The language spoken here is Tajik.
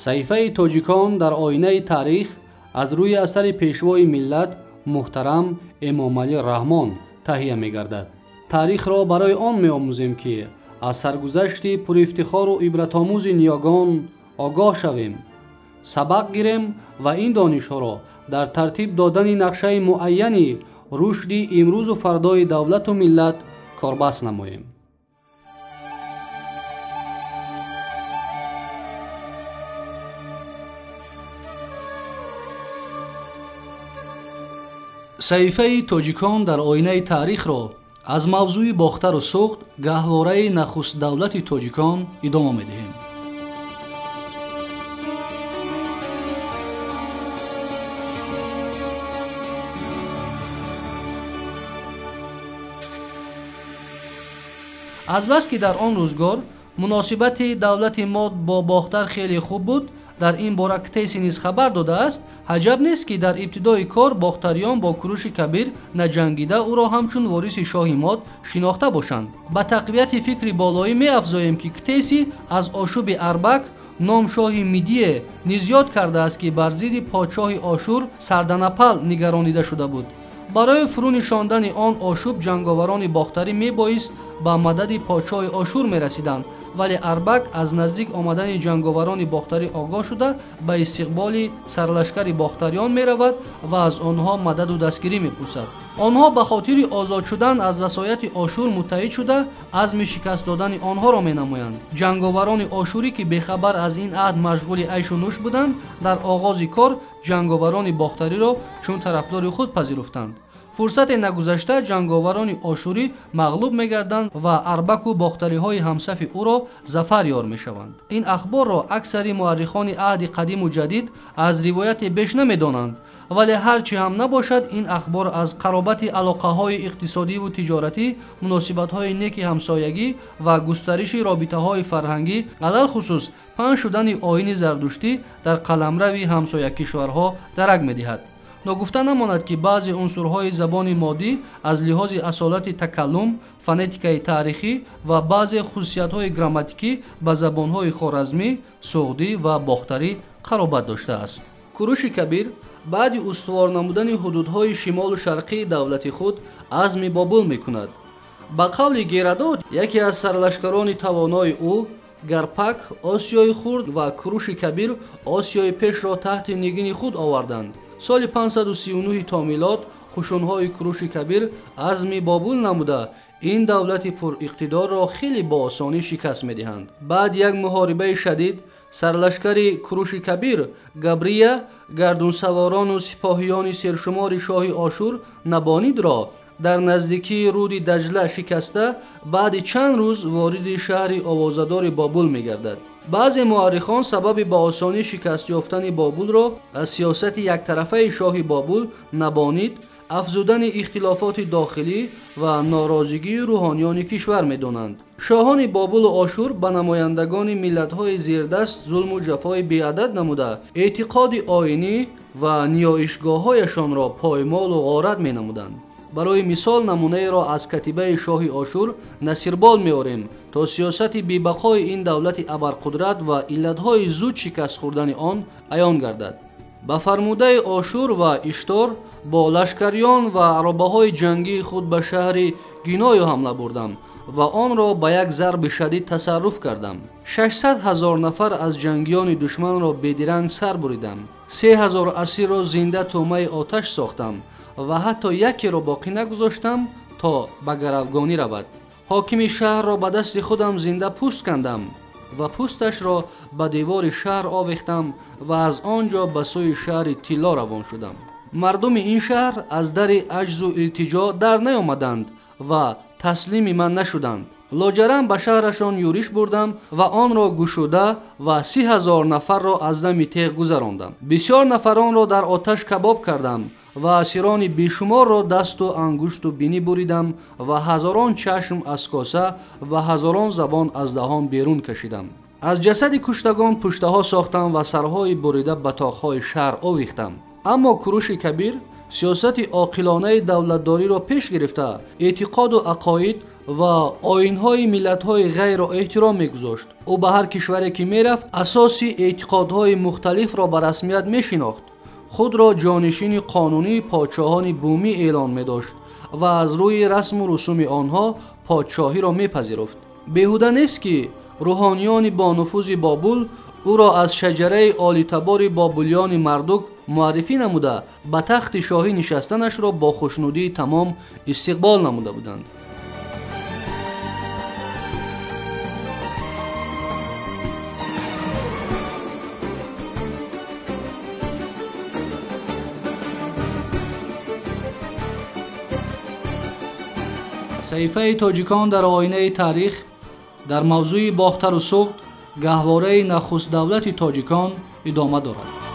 Саҳифаи тоҷикон дар оинаи таърих аз рӯи асари пешвои миллат муҳтарам Эмомалӣ Раҳмон таҳия мегардад. Таърихро барои он меомӯзем, ки аз саргузашти пурифтихору ибратомӯзи ниёгон огоҳ шавем, сабақ гирем ва ин донишҳоро дар тартиб додани нақшаи муайяни рушди имрӯзу фардои давлату миллат корбаст намоем. Саҳифаи тоҷикон дар оинаи таърихро аз мавзӯи Бохтару Суғд, гаҳвораи нахустдавлати тоҷикон идома медиҳем. Азбаски дар он рӯзгор муносибати давлати Мод бо Бохтар хеле хуб буд, дар ин бора Ктеси низ хабар додааст, ҳаҷаб нест, ки дар ибтидои кор бохтариён бо Куруши Кабир наҷангида ӯро ҳамчун вориси шоҳи Мод шинохта бошанд. Ба тақвияти фикри болоӣ меафзоем, ки Ктеси аз ошӯби Арбак ном шоҳи Мидие низ ёд кардааст, ки бар зидди подшоҳи Ошур Сарданапал нигаронида шуда буд. Барои фурӯ нишондани он ошӯб ҷанговарони бохтарӣ мебоист ба мадади подшоҳи Ошур мерасиданд, вале Арбак аз наздик омадани ҷанговарони бохтарӣ огоҳ шуда ба истиқболи сарлашкари бохтариён меравад ва аз онҳо мададу дастгирӣ мепурсад. Онҳо ба хотири озод шудан аз васояти Ошур муттаҳид шуда азми шикаст додани онҳоро менамоянд. Ҷанговарони ошурӣ, ки бехабар аз ин аҳд машғули айшу нӯш буданд, дар оғози кор ҷанговарони бохтариро чун тарафдори худ пазируфтанд. Фурсате нагузашта ҷанговарони ошурӣ мағлуб мегарданд ва Арбаку бохтариҳои ҳамсафи ӯро зафар ёр мешаванд. Ин ахборро аксари муаррихони аҳди қадиму ҷадид аз ривояте беш намедонанд, вале ҳар чӣ ҳам набошад, ин ахбор аз қаробати алоқаҳои иқтисодиву тиҷоратӣ, муносибатҳои неки ҳамсоягӣ ва густариши робитаҳои фарҳангӣ, алалхусус паҳн шудани оини зардуштӣ дар қаламрави ҳамсоякишварҳо дарак медиҳад. Ногуфта намонад, ки баъзе унсурҳои забони моддӣ аз лиҳози асолати такаллум, фонетикаи таърихӣ ва баъзе хусусиятҳои грамматикӣ ба забонҳои хоразмӣ, суғдӣ ва бохтарӣ қаробат доштааст. Куруши Кабир баъди устувор намудани ҳудудҳои шимолу шарқии давлати худ азми Бобул мекунад. Ба қавли Геродот, яке аз сарлашкарони тавонои ӯ Гарпак Осиёи хурд ва Куруши Кабир Осиёи пешро таҳти нигини худ оварданд. Соли 539 то милод қушунҳои Куруши Кабир азми Бобул намуда ин давлати пуриқтидорро хеле бо осонӣ шикаст медиҳанд. Баъд як муҳорибаи шадид сарлашкари Куруши Кабир Габрия гардунсаворону сипоҳиёни сершумори шоҳи Ошур Набонидро дар наздикии руди Даҷла шикаста баъди чанд рӯз вориди шаҳри овозадори Бобул мегардад. Баъзе муаррихон сабаби ба осонӣ шикаст ёфтани Бобулро аз сиёсати яктарафаи шоҳи Бобул Набонид, афзудани ихтилофоти дохилӣ ва норозигии рӯҳониёни кишвар медонанд. Шоҳони Бобулу Ошур ба намояндагони миллатҳои зердаст зулму ҷафои беадад намуда, эътиқоди оинӣ ва ниёишгоҳҳояшонро поймолу ғорат менамуданд. Барои мисол намунаеро аз катибаи шоҳи Ошур Насирбол меорем, то сиёсати бебақои ин давлати абарқудрат ва иллатҳои зуд шикаст хӯрдани он аён гардад. Ба фармудаи Ошур ва Иштор бо лашкариён ва аробаҳои ҷангии худ ба шаҳри Гиною ҳамла бурдам ва онро ба як зарби шадид тасарруф кардам. 600 ҳазор нафар аз ҷангиёни душманро бедиранг сар буридам. 3000 асирро зинда тӯъмаи оташ сохтам ва ҳатто якеро боқӣ нагузоштам, то ба гаравгонӣ равад. Ҳокими шаҳрро ба дасти худам зинда пӯст кандам ва пӯсташро ба девори шаҳр овехтам ва аз он ҷо ба сӯи шаҳри Тилло равон шудам. Мардуми ин шаҳр аз дари аҷзу илтиҷо дар наёмаданд ва таслими ман нашуданд. Лоҷарам ба шаҳрашон юриш бурдам ва онро гушуда ва 30 ҳазор нафарро аз дами теғ гузарондам. Бисёр нафаронро дар оташ кабоб кардам ва асирони бешуморро дасту ангушту бинӣ буридам ва ҳазорон чашм аз коса ва ҳазорон забон аз даҳон берун кашидам. Аз ҷасади куштагон пуштаҳо сохтам ва сарҳои бурида ба тоқҳои шаҳр овехтам. Аммо Куруши Кабир сиёсати оқилонаи давлатдориро пеш гирифта, эътиқоду ақоид ва оинҳои миллатҳои ғайрро эҳтиром мегузошт. Ӯ ба ҳар кишваре ки мерафт, асоси эътиқодҳои мухталифро ба расмият мешинохт, худро ҷонишини қонунии подшоҳони бумӣ эълон медошт ва аз рӯи расму русуми онҳо подшоҳиро мепазируфт. Беҳуда нест, ки рӯҳониёни бонуфузи Бобул ӯро аз шаҷараи олитабори бобулиёни Мардук муаррифӣ намуда, ба тахти шоҳӣ нишастанашро бо хушнудии тамом истиқбол намуда буданд. Саҳифаи тоҷикон дар оинаи таърих дар мавзӯи Бохтару Суғд, гаҳвораи нахустдавлати тоҷикон идома дорад.